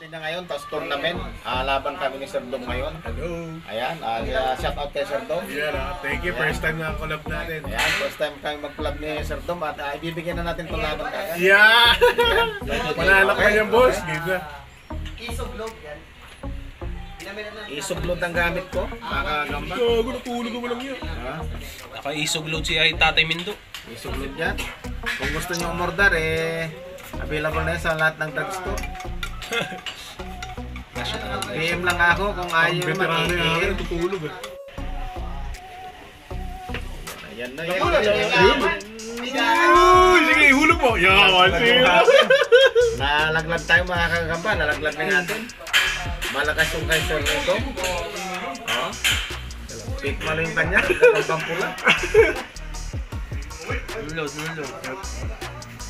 Birthday niya ngayon, tapos tournament. Laban kami ni Sir Dom ngayon. Hello. Ayan, shout out kay Sir Dom. Yeah, thank you. First time na collab natin. Ayan, first time kami mag-collab ni Sir Dom at ibibigyan na natin itong laban kagad. Yeah! Panalo ka niyan, boss. Game na. Isuglog yan. Isuglod ang gamit ko, mga kagamba. Gago, natulog mo lang yun. Ha? Naka-isuglod si ay Tatay Mindo. Isuglod yan. Kung gusto niyo umorder, eh, available na yan sa lahat ng drugstore. PM lang ako kung Ang ayaw naman. veterano yan, PM. natutulog eh. Ayan na yan. Ayun. Uy, sige, hulog mo. Yan, sige. Nalaglag tayo, mga kagamba, nalaglag na natin. Malakas yung kay Sir Dom. Oh. Pick malo yung kanya, kagambang pula. Load, load.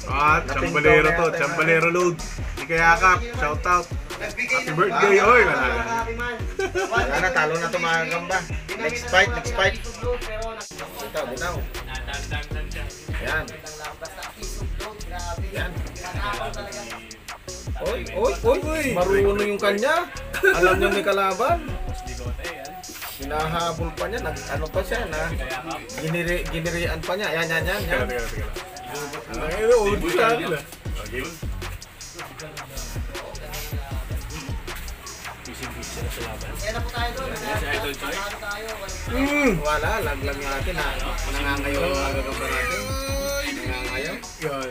Ah, chambalero to. Chambalero load. Hindi kayakap. Shout out. Happy birthday, oy. Wala na. Wala na, talo na to, mga kagamba. Next fight, next fight. Bitaw, bitaw. Yan. Yan. Oy, oy, oy. Marunong yung kanya. Alam niyo may kalaban. Hinahabol pa niya, nag ano pa siya na ginirian pa niya. Yan, yan, yan, Teka yan. lang, teka lang, teka lang. Ay, old sa akin ah. Okay. Wala, laglag natin ha. Nangangayaw yung mga gagamba natin. Nangangayaw. Yan.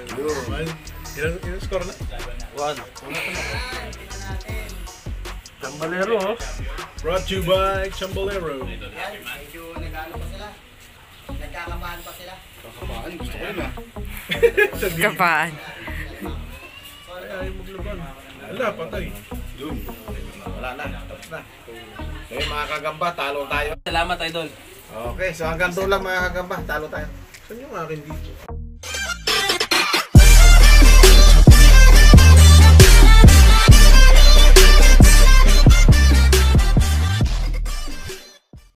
One. Ilang score na? One. Tambalero, oh. Brought to you by Chambalero. Yan, medyo nag-ano pa sila. Nagkakabahan pa sila. Kapaan. Ay, ayaw maglaban. Ala, patay. Wala na, tapos na. So yun, mga kagamba, talo tayo. Salamat, Idol. Okay, so hanggang doon lang, mga kagamba, talo tayo. Saan yung akin dito?